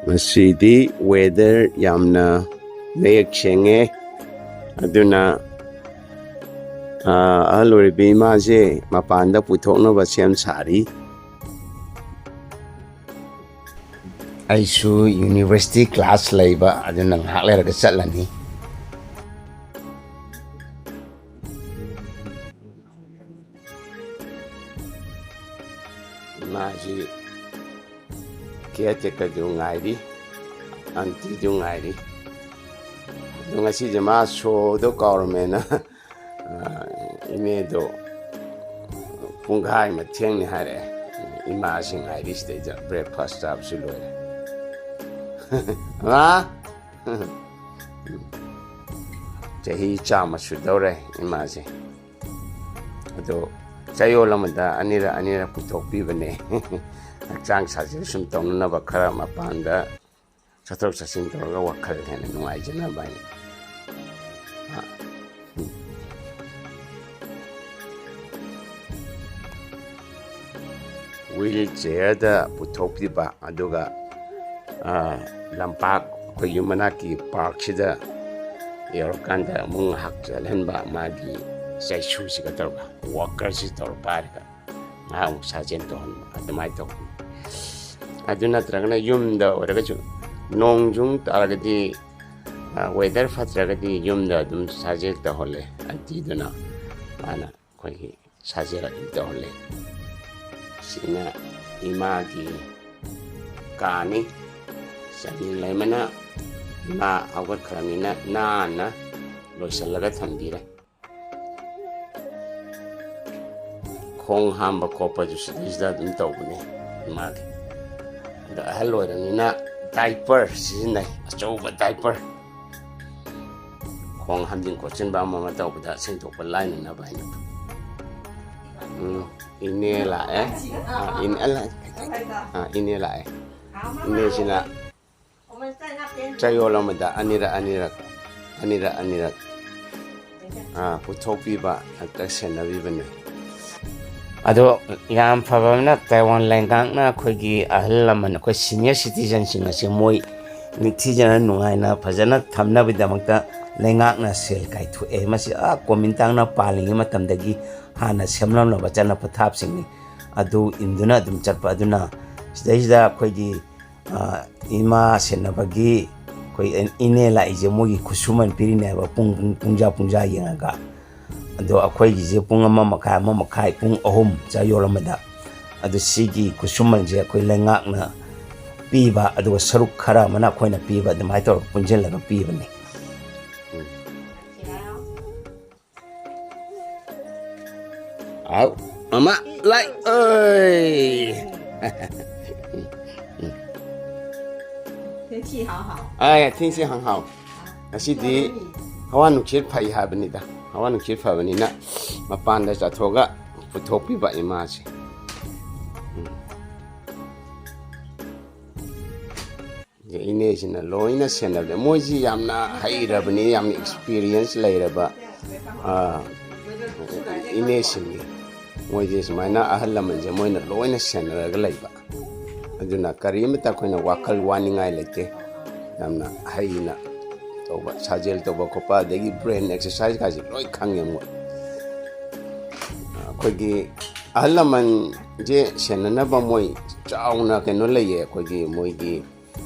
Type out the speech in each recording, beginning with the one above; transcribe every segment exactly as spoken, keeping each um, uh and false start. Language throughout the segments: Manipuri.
ꯉꯁꯤꯗꯤ weather ꯌꯥꯝꯅ ꯃꯌꯦꯛ ꯁꯦꯡꯉꯦ꯫ ꯑꯗꯨꯅ, ꯑꯥ, ꯑꯍꯜ ꯑꯣꯏꯔꯤꯕꯤ ꯏꯃꯥꯁꯦ ꯃꯄꯥꯟꯗ ꯄꯨꯊꯣꯛꯅꯕ ꯁꯦꯝ ꯁꯥꯔꯤ꯫ ꯑꯩꯁꯨ university class ꯂꯩꯕ, ꯑꯗꯨꯅ ꯉꯥꯏꯍꯥꯛ ꯂꯩꯔꯒ ꯆꯠꯂꯅꯤ꯫ ꯏꯃꯥꯁꯤ caretakerꯗꯨ ꯉꯥꯏꯔꯤ, auntieꯗꯨ ꯉꯥꯏꯔꯤ꯫ ꯑꯗꯣ ꯉꯁꯤꯁꯦ ꯃꯥ showꯗꯣ ꯀꯥꯎꯔꯝꯃꯦꯅ, ꯑ, ꯏꯅꯦꯗꯣ ꯄꯨꯡꯈꯥꯏ ꯑꯃ ꯊꯦꯡꯅꯤ ꯍꯥꯏꯔꯛꯑꯦ꯫ ꯏꯃꯥꯁꯤ ꯉꯥꯏꯔꯤ ꯁꯤꯗꯩꯗ, breakfast ꯆꯥꯕꯁꯨ ꯂꯣꯏꯔꯦ꯫ ꯃꯥ! ꯆꯍꯤ ꯆꯥꯝꯃ ꯁꯨꯗꯧꯔꯦ ꯏꯃꯥꯁꯦ꯫ ꯑꯗꯣ ꯆꯌꯣꯜ ꯑꯃꯗ ꯑꯅꯤꯔꯛ ꯑꯅꯤꯔꯛ ꯄꯨꯊꯣꯛꯄꯤꯕꯅꯦ꯫ ꯍꯛꯆꯥꯡ ꯁꯥꯖꯦꯜ ꯁꯨꯝ ꯇꯧꯅꯅꯕ, ꯈꯔ ꯃꯄꯥꯟꯗ ꯆꯠꯊꯣꯛ ꯆꯠꯁꯤꯟ ꯇꯧꯔꯒ ꯋꯥꯈꯜ ꯍꯦꯟꯅ ꯅꯨꯡꯉꯥꯏꯖꯅꯕ ꯍꯥꯏꯅ꯫ ꯑ, ꯎꯝ꯫ Wheelchairꯗ ꯄꯨꯊꯣꯛꯄꯤꯕ, ꯑꯗꯨꯒ, ꯑ, ꯂꯝꯄꯥꯛ, ꯑꯩꯈꯣꯏ ꯌꯨꯝ ꯃꯅꯥꯛꯀꯤ parkꯁꯤꯗ ꯌꯧꯔꯀꯥꯟꯗ ꯑꯃꯨꯛ ꯉꯥꯏꯍꯥꯛ ꯆꯠꯍꯟꯕ, ꯃꯥꯒꯤ ꯆꯩꯁꯨꯁꯤꯒ ꯇꯧꯔꯒ, walkerꯁꯤ ꯇꯧꯔ ꯄꯥꯏꯔꯒ ꯉꯥꯏꯍꯥꯛ ꯑꯃꯨꯛ ꯁꯥꯖꯦꯜ ꯇꯧꯍꯟꯕ, ꯑꯗꯨꯃꯥꯏꯅ ꯇꯧꯕꯅꯤ꯫ ꯑꯗꯨ ꯅꯠꯇ꯭ꯔꯒꯅ ꯌꯨꯝꯗ ꯑꯣꯏꯔꯒꯁꯨ, ꯅꯣꯡ ꯁꯨꯝ ꯇꯥꯔꯒꯗꯤ, ꯑ, weather ꯐꯠꯇ꯭ꯔꯒꯗꯤ ꯌꯨꯝꯗ ꯑꯗꯨꯝ ꯁꯥꯖꯦꯜ ꯇꯧꯍꯜꯂꯦ꯫ Auntieꯗꯨꯅ, ꯃꯥꯅ ꯑꯩꯈꯣꯏꯒꯤ ꯁꯥꯖꯦꯜ ꯑꯗꯨꯝ ꯇꯧꯍꯜꯂꯦ꯫ ꯁꯤꯅ ꯏꯃꯥꯒꯤ ꯀꯥꯅꯤ꯫ ꯆꯥꯟꯗꯤꯜ ꯂꯩꯃꯅ ꯏꯃꯥ ꯍꯧꯒꯠꯈ꯭ꯔꯕꯅꯤꯅ ꯅꯥꯟꯅ ꯂꯣꯏꯁꯤꯜꯂꯒ ꯊꯝꯕꯤꯔꯦ꯫ ꯈꯣꯡ ꯍꯥꯝꯕ ꯈꯣꯠꯄꯁꯨ ꯁꯤꯗꯩꯁꯤꯗ ꯑꯗꯨꯝ ꯇꯧꯕꯅꯦ ꯏꯃꯥꯒꯤ꯫ ꯑꯗ ꯑꯍꯜ ꯑꯣꯏꯔꯕꯅꯤꯅ diaper ꯁꯤꯖꯤꯟꯅꯩ, ꯑꯆꯧꯕ diaper꯫ ꯈꯣꯡ ꯍꯥꯝꯖꯤꯟ ꯈꯣꯠꯆꯤꯟꯕ ꯑꯃ ꯑꯃ ꯇꯧꯕꯗ ꯁꯦꯡꯗꯣꯛꯄ ꯂꯥꯏꯅꯅꯕ ꯍꯥꯏꯅ꯫ ꯎꯝ, ꯏꯅꯦ ꯂꯥꯛꯑꯦ꯫ ꯑꯥ, ꯏꯅꯦ, ꯑ, ꯂꯥꯛꯑꯦ꯫ ꯑꯥ, ꯏꯅꯦ ꯂꯥꯛꯑꯦ꯫ ꯏꯅꯦꯁꯤꯅ ꯆꯌꯣꯜ ꯑꯃꯗ ꯑꯅꯤꯔꯛ, ꯑꯅꯤꯔꯛ, ꯑꯅꯤꯔꯛ, ꯑꯅꯤꯔꯛ, ꯑꯥ, ꯄꯨꯊꯣꯛꯄꯤꯕ, ꯍꯦꯛꯇ ꯁꯦꯟꯅꯕꯤꯕꯅꯦ꯫ ꯑꯗꯣ ꯌꯥꯝ ꯐꯕ ꯑꯃꯅ, ꯇꯥꯏꯋꯥꯟ ꯂꯩꯉꯥꯛꯅ ꯑꯩꯈꯣꯏꯒꯤ ꯑꯍꯜ ꯂꯃꯟ, ꯑꯩꯈꯣꯏ ꯁꯤꯅꯤꯌꯔ ꯁꯤꯇꯤꯖꯟꯁꯤꯡ ꯑꯁꯤ ꯃꯣꯏ ꯅꯤꯡꯊꯤꯖꯅ ꯅꯨꯡꯉꯥꯏꯅ ꯐꯖꯅ ꯊꯝꯅꯕꯒꯤꯗꯃꯛꯇ ꯂꯩꯉꯥꯛꯅ ꯁꯦꯜ ꯀꯥꯏꯊꯣꯛꯑꯦ꯫ ꯃꯁꯤ ꯑꯥ ꯀꯣꯃꯤꯟꯇꯥꯡꯅ ꯄꯥꯜꯂꯤꯉꯩ ꯃꯇꯝꯗꯒꯤ ꯍꯥꯟꯅ ꯁꯦꯝꯂꯝꯂꯕ ꯆꯠꯅ ꯄꯊꯥꯞꯁꯤꯡꯅꯤ꯫ ꯑꯗꯨ ꯏꯟꯗꯨꯅ ꯑꯗꯨꯝ ꯆꯠꯄ ꯑꯗꯨꯅ ꯁꯤꯗꯩꯁꯤꯗ ꯑꯩꯈꯣꯏꯒꯤ ꯏꯃꯥ ꯁꯦꯟꯅꯕꯒꯤ ꯑꯩꯈꯣꯏ ꯏꯅꯦ ꯂꯥꯛꯏꯁꯦ ꯃꯣꯏꯒꯤ ꯈꯨꯠꯁꯨꯃꯟ ꯄꯤꯔꯤꯅꯦꯕ, ꯄꯨꯡ ꯄꯨꯡ ꯄꯨꯡꯖꯥ ꯄꯨꯡꯖꯥ ꯌꯦꯡꯉꯒ꯫ ꯑꯗꯣ ꯑꯩꯈꯣꯏꯒꯤꯁꯦ ꯄꯨꯡ ꯑꯃ ꯃꯈꯥꯏ, ꯑꯃ ꯃꯈꯥꯏ, ꯄꯨꯡ ꯑꯍꯨꯝ ꯆꯥꯌꯣꯜ ꯑꯃꯗ꯫ ꯑꯗꯨ ꯁꯤꯒꯤ ꯈꯨꯠꯁꯨꯃꯟꯁꯦ ꯑꯩꯈꯣꯏ ꯂꯩꯉꯥꯛꯅ ꯄꯤꯕ, ꯑꯗꯨꯒ ꯁꯔꯨꯛ ꯈꯔ ꯑꯃꯅ ꯑꯩꯈꯣꯏꯅ ꯄꯤꯕ, ꯑꯗꯨꯃꯥꯏꯅ ꯇꯧꯔꯒ ꯄꯨꯟꯁꯤꯜꯂꯒ ꯄꯤꯕꯅꯤ꯫ ꯑꯥꯎ, ꯃꯃꯥ, ꯂꯥꯏ, ꯑꯩ꯫ 天气好好。 ꯑꯥꯏ, 天气很好꯫ ꯉꯁꯤꯗꯤ ꯍꯋꯥ ꯅꯨꯡꯁꯤꯠ ꯐꯩ ꯍꯥꯏꯕꯅꯤꯗ꯫ ꯍꯋꯥ ꯅꯨꯡꯁꯤꯠ ꯐꯕꯅꯤꯅ ꯃꯄꯥꯟꯗ ꯆꯠꯊꯣꯛꯑꯒ ꯄꯨꯊꯣꯛꯄꯤꯕ ꯏꯃꯥꯁꯦ꯫ ꯎꯝ꯫ ꯏꯅꯦꯁꯤꯅ ꯂꯣꯏꯅ ꯁꯦꯟꯅꯕꯅꯦ꯫ ꯃꯣꯏꯁꯤ ꯌꯥꯝꯅ ꯍꯩꯔꯕꯅꯤ, ꯌꯥꯝꯅ ꯑꯦꯛꯁꯄꯤꯔꯤꯌꯦꯟꯁ ꯂꯩꯔꯕ, ꯑ, ꯏꯅꯦꯁꯤꯡꯅꯤ꯫ ꯃꯣꯏꯗꯤ ꯁꯨꯃꯥꯏꯅ ꯑꯍꯜ ꯂꯃꯟꯁꯦ ꯃꯣꯏꯅ ꯂꯣꯏꯅ ꯁꯦꯟꯅꯔꯒ ꯂꯩꯕ꯫ ꯑꯗꯨꯅ ꯀꯔꯤꯃꯇ ꯑꯩꯈꯣꯏꯅ ꯋꯥꯈꯜ ꯋꯥꯅꯤꯡꯉꯥꯏ ꯂꯩꯇꯦ꯫ ꯌꯥꯝꯅ ꯍꯩꯅ ꯇꯧꯕ, ꯁꯥꯖꯦꯜ ꯇꯧꯕ ꯈꯣꯠꯄ, ꯑꯗꯒꯤ ꯕ꯭ꯔꯦꯟ ꯑꯦꯛꯁꯔꯁꯥꯏꯖ ꯀꯥꯏꯁꯦ ꯂꯣꯏ ꯈꯪꯉꯦ ꯃꯣꯏ꯫ ꯑꯩꯈꯣꯏꯒꯤ ꯑꯍꯜ ꯂꯃꯟꯁꯦ ꯁꯦꯟꯅꯅꯕ ꯃꯣꯏ ꯆꯥꯎꯅ ꯀꯩꯅꯣ ꯂꯩꯌꯦ꯫ ꯑꯩꯈꯣꯏꯒꯤ ꯃꯣꯏꯒꯤ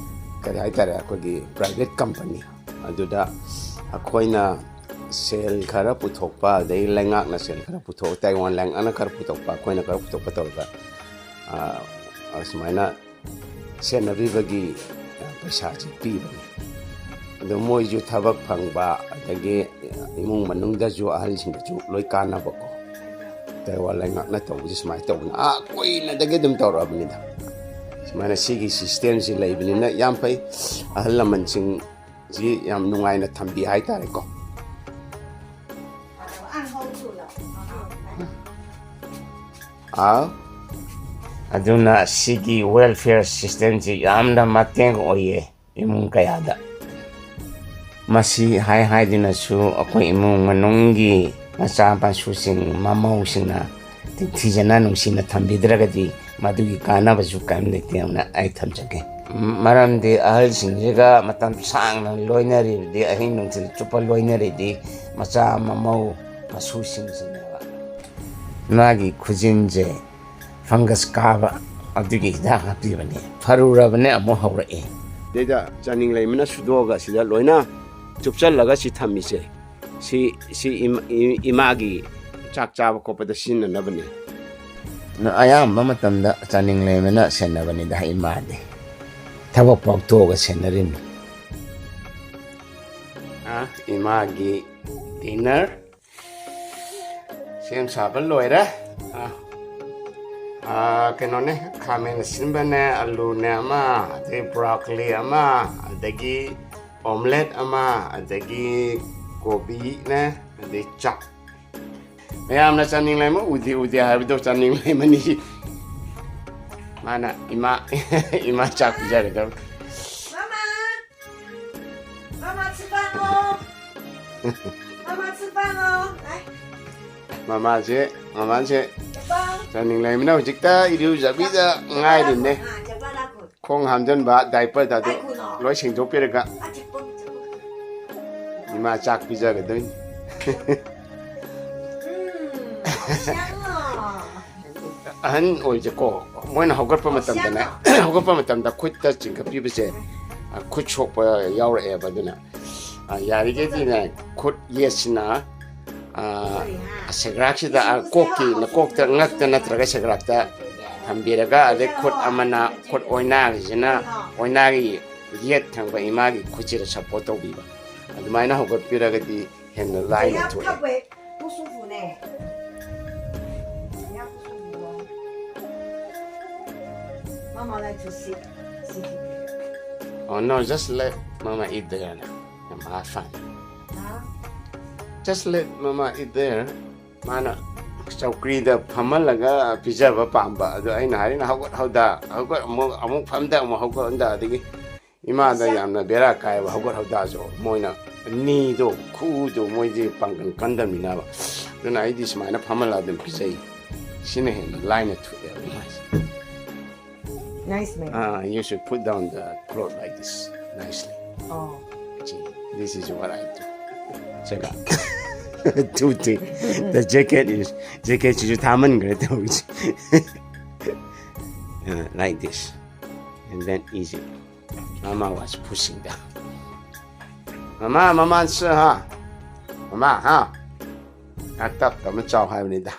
ꯀꯔꯤ ꯍꯥꯏꯇꯥꯔꯦ, ꯑꯩꯈꯣꯏꯒꯤ ꯄ꯭ꯔꯥꯏꯚꯦꯠ ꯀꯝꯄꯅꯤ꯫ ꯑꯗꯨꯗ ꯑꯩꯈꯣꯏꯅ ꯁꯦꯜ ꯈꯔ ꯄꯨꯊꯣꯛꯄ, ꯑꯗꯩ ꯂꯩꯉꯥꯛꯅ ꯁꯦꯜ ꯈꯔ ꯄꯨꯊꯣꯛ, ꯇꯥꯏꯋꯥꯟ ꯂꯩꯉꯥꯛꯅ ꯈꯔ ꯄꯨꯊꯣꯛꯄ, ꯑꯩꯈꯣꯏꯅ ꯈꯔ ꯄꯨꯊꯣꯛꯄ ꯇꯧꯔꯒ, ꯑ, ꯑꯁꯨꯃꯥꯏꯅ ꯁꯦꯟꯅꯕꯤꯕꯒꯤ ꯄꯩꯁꯥꯁꯤ ꯄꯤꯕꯅꯤ꯫ ꯑꯗꯣ ꯃꯣꯏꯁꯨ ꯊꯕꯛ ꯐꯪꯕ, ꯑꯗꯒꯤ ꯏꯃꯨꯡ ꯃꯅꯨꯡꯗꯁꯨ, ꯑꯍꯜꯁꯤꯡꯗꯁꯨ ꯂꯣꯏ ꯀꯥꯟꯅꯕꯀꯣ꯫ ꯇꯥꯏꯋꯥꯟ ꯂꯩꯉꯥꯛꯅ ꯇꯧꯕꯁꯦ ꯁꯨꯃꯥꯏꯅ ꯇꯧꯕꯅꯤ꯫ ꯑꯥ ꯀꯨꯏꯅꯗꯒꯤ ꯑꯗꯨꯝ ꯇꯧꯔꯛꯑꯕꯅꯤꯗ꯫ ꯁꯨꯃꯥꯏꯅ ꯁꯤꯒꯤ ꯁꯤꯁꯇꯦꯝꯁꯤ ꯂꯩꯕꯅꯤꯅ ꯌꯥꯝ ꯐꯩ꯫ ꯑꯍꯜ ꯂꯃꯟꯁꯤꯡꯁꯤ ꯌꯥꯝ ꯅꯨꯡꯉꯥꯏꯅ ꯊꯝꯕꯤ ꯍꯥꯏꯇꯥꯔꯦꯀꯣ꯫ ꯑꯥ, ꯑꯗꯨꯅ ꯁꯤꯒꯤ ꯋꯦꯜꯐꯤꯌꯔ ꯁꯤꯁꯇꯦꯝꯁꯤ ꯌꯥꯝꯅ ꯃꯇꯦꯡ ꯑꯣꯏꯌꯦ ꯏꯃꯨꯡ ꯀꯌꯥꯗ꯫ ꯃꯁꯤ ꯍꯥꯏ ꯍꯥꯏꯗꯨꯅꯁꯨ ꯑꯩꯈꯣꯏ ꯏꯃꯨꯡ ꯃꯅꯨꯡꯒꯤ ꯃꯆꯥ ꯃꯁꯨꯁꯤꯡ, ꯃꯃꯧꯁꯤꯡꯅ ꯅꯤꯡꯊꯤꯖꯅ ꯅꯨꯡꯁꯤꯅ ꯊꯝꯕꯤꯗ꯭ꯔꯒꯗꯤ ꯃꯗꯨꯒꯤ ꯀꯥꯟꯅꯕꯁꯨ ꯀꯔꯤꯝ ꯂꯩꯇꯦꯅ ꯑꯩ ꯊꯝꯖꯒꯦ꯫ ꯃꯔꯝꯗꯤ ꯑꯍꯜꯁꯤꯡꯁꯤꯒ ꯃꯇꯝ ꯁꯥꯡꯅ ꯂꯣꯏꯅꯔꯤꯕꯗꯤ, ꯑꯍꯤꯡ ꯅꯨꯡꯊꯤꯜ ꯆꯨꯞꯄ ꯂꯣꯏꯅꯔꯤꯗꯤ ꯃꯆꯥ ꯃꯃꯧ ꯃꯁꯨꯁꯤꯡꯁꯤꯅꯦꯕ꯫ ꯃꯥꯒꯤ ꯈꯨꯖꯤꯟꯁꯦ fungus ꯀꯥꯕ ꯑꯗꯨꯒꯤ ꯍꯤꯗꯥꯛ ꯍꯥꯞꯄꯤꯕꯅꯤ꯫ ꯐꯔꯨꯔꯕꯅꯦ ꯑꯃꯨꯛ ꯍꯧꯔꯛꯑꯦ꯫ ꯁꯤꯗꯩꯗ ꯆꯥꯅꯤꯡ ꯂꯩꯃꯅ ꯁꯨꯗꯣꯛꯑꯒ ꯁꯤꯗ ꯂꯣꯏꯅ ꯆꯨꯞꯆꯜꯂꯒ ꯁꯤ ꯊꯝꯃꯤꯁꯦ꯫ ꯁꯤ, ꯁꯤ ꯏꯃꯥ-, ꯏ-, ꯏꯃꯥꯒꯤ ꯆꯥꯛ ꯆꯥꯕ ꯈꯣꯠꯄꯗ ꯁꯤꯖꯤꯟꯅꯅꯕꯅꯦ꯫ ꯑꯌꯥꯝꯕ ꯃꯇꯝꯗ ꯆꯥꯅꯤꯡ ꯂꯩꯃꯅ ꯁꯦꯟꯅꯕꯅꯤꯗ ꯏꯃꯥꯗꯤ꯫ ꯊꯕꯛ ꯄꯥꯡꯊꯣꯛꯑꯒ ꯁꯦꯟꯅꯔꯤꯅꯤ꯫ ꯑ, ꯏꯃꯥꯒꯤ dinner ꯁꯦꯝ ꯁꯥꯕ ꯂꯣꯏꯔꯦ꯫ ꯑ, ꯑ, ꯀꯩꯅꯣꯅꯦ, ꯈꯥꯃꯦꯟ ꯑꯁꯤꯟꯕꯅꯦ, ꯑꯂꯨꯅꯦ ꯑꯃ, ꯑꯗꯩ broccoli ꯑꯃ, ꯑꯗꯒꯤ omelette ꯑꯃ, ꯑꯗꯒꯤ ꯀꯣꯕꯤꯅꯦ, ꯑꯗꯩ ꯆꯥꯛ꯫ ꯃꯌꯥꯝꯅ ꯆꯥꯅꯤꯡ ꯂꯩꯃ ꯎꯗꯦ ꯎꯗꯦ ꯍꯥꯏꯕꯗꯣ ꯆꯥꯅꯤꯡ ꯂꯩꯃꯅꯤ꯫ ꯃꯥꯅ ꯏꯃꯥ, ꯏꯃꯥ ꯆꯥꯛ ꯄꯤꯖꯒꯗꯕ꯫ ꯃꯃꯥ! ꯃꯃꯥ ꯁꯤ ꯄꯥꯡꯉꯣ! ꯃꯃꯥ ꯁꯤ ꯄꯥꯡꯉꯣ! ꯑꯥꯏ꯫ ꯃꯃꯥꯁꯦ, ꯃꯃꯥꯁꯦ ꯆꯥꯅꯤꯡ ꯂꯩꯃꯅ ꯍꯧꯖꯤꯛꯇ ꯏꯔꯨꯖꯕꯤꯗ ꯉꯥꯏꯔꯤꯅꯦ꯫ ꯑꯥ, ꯆꯄꯜ ꯂꯥꯛꯈꯣ꯫ ꯈꯣꯡ ꯍꯥꯝꯖꯟꯕ diaperꯗ ꯑꯗꯨ ꯂꯣꯏ ꯁꯦꯡꯗꯣꯛꯄꯤꯔꯒ ꯏꯃꯥ ꯆꯥꯛ ꯄꯤꯖꯒꯗꯣꯏꯅꯤ꯫ ꯑꯍꯟ ꯑꯣꯏꯁꯦꯀꯣ, ꯃꯣꯏꯅ ꯍꯧꯒꯠꯄ ꯃꯇꯝꯗꯅꯦ, ꯍꯧꯒꯠꯄ ꯃꯇꯝꯗ ꯈꯨꯠꯇ ꯆꯤꯡꯈꯠꯄꯤꯕꯁꯦ, ꯑ, ꯈꯨꯠ ꯁꯣꯛꯄ ꯌꯥꯎꯔꯛꯑꯦꯕ꯫ ꯑꯗꯨꯅ, ꯑ, ꯌꯥꯔꯤꯈꯩꯗꯤꯅꯦ, ꯈꯨꯠ ꯌꯦꯠꯁꯤꯅ, ꯑ, ꯁꯦꯒ꯭ꯔꯥꯛꯁꯤꯗ, ꯑ, ꯀꯣꯛꯀꯤ, ꯅꯀꯣꯛꯇ, ꯉꯛꯇ ꯅꯠꯇ꯭ꯔꯒ ꯁꯦꯒ꯭ꯔꯥꯛꯇ ꯊꯝꯕꯤꯔꯒ, ꯑꯗꯩ ꯈꯨꯠ ꯑꯃꯅ, ꯈꯨꯠ ꯑꯣꯏꯅꯥꯒꯤꯁꯤꯅ ꯑꯣꯏꯅꯥꯒꯤ ꯌꯦꯠ ꯊꯪꯕ ꯏꯃꯥꯒꯤ ꯈꯨꯠꯁꯤꯗ support ꯇꯧꯕꯤꯕ꯫ ꯑꯗꯨꯃꯥꯏꯅ ꯍꯧꯒꯠꯄꯤꯔꯒꯗꯤ ꯍꯦꯟꯅ ꯂꯥꯏꯅ ꯊꯣꯛꯑꯦ꯫ 不舒服呢。你要不舒服哦。妈妈来煮西，西西。 Oh no, just let mama eat there. I'm fine. Huh? Just let mama eat there. ꯃꯥꯅ ꯆꯧꯀ꯭ꯔꯤꯗ ꯐꯝꯍꯜꯂꯒ ꯄꯤꯖꯕ ꯄꯥꯝꯕ꯫ ꯑꯗꯣ ꯑꯩꯅ ꯍꯥꯏꯔꯤꯅ, "ꯍꯧꯒꯠ ꯍꯧꯗ, ꯍꯧꯒꯠ, ꯑꯃꯨꯛ, ꯑꯃꯨꯛ ꯐꯝꯗ, ꯑꯃꯨꯛ ꯍꯧꯒꯠ ꯍꯧꯗ", ꯑꯗꯒꯤ ꯏꯃꯥꯗ ꯌꯥꯝꯅ ꯕꯦꯔꯥ ꯀꯥꯏꯕ ꯍꯧꯒꯠ ꯍꯧꯗꯥꯁꯨ꯫ ꯃꯣꯏꯅ ꯅꯤꯗꯣ, ꯈꯨꯗꯣ, ꯃꯣꯏꯗꯤ ꯄꯥꯡꯒꯜ ꯀꯟꯗꯕꯅꯤꯅꯕ꯫ ꯑꯗꯨꯅ ꯑꯩꯗꯤ ꯁꯨꯃꯥꯏꯅ ꯐꯝꯍꯜꯂ ꯑꯗꯨꯝ ꯄꯤꯖꯩ꯫ ꯁꯤꯅ ꯍꯦꯟꯅ ꯂꯥꯏꯅ ꯊꯣꯛꯑꯦꯕ ꯃꯥꯁꯦ꯫ Nice man. Uh, you should put down the cloth like this nicely. Oh. See, this is what I do. Check out. Two thing. The jacket is jacket ꯁꯤꯁꯨ ꯊꯥꯃꯟꯈ꯭ꯔꯦ ꯇꯧꯔꯤꯁꯦ. Uh, like this. And then easy. Mama was pushing down. Mama, Mama, sir, ha? Mama, ha? ꯇꯞ ꯇꯞꯅ ꯆꯥꯎ ꯍꯥꯏꯕꯅꯤꯗ꯫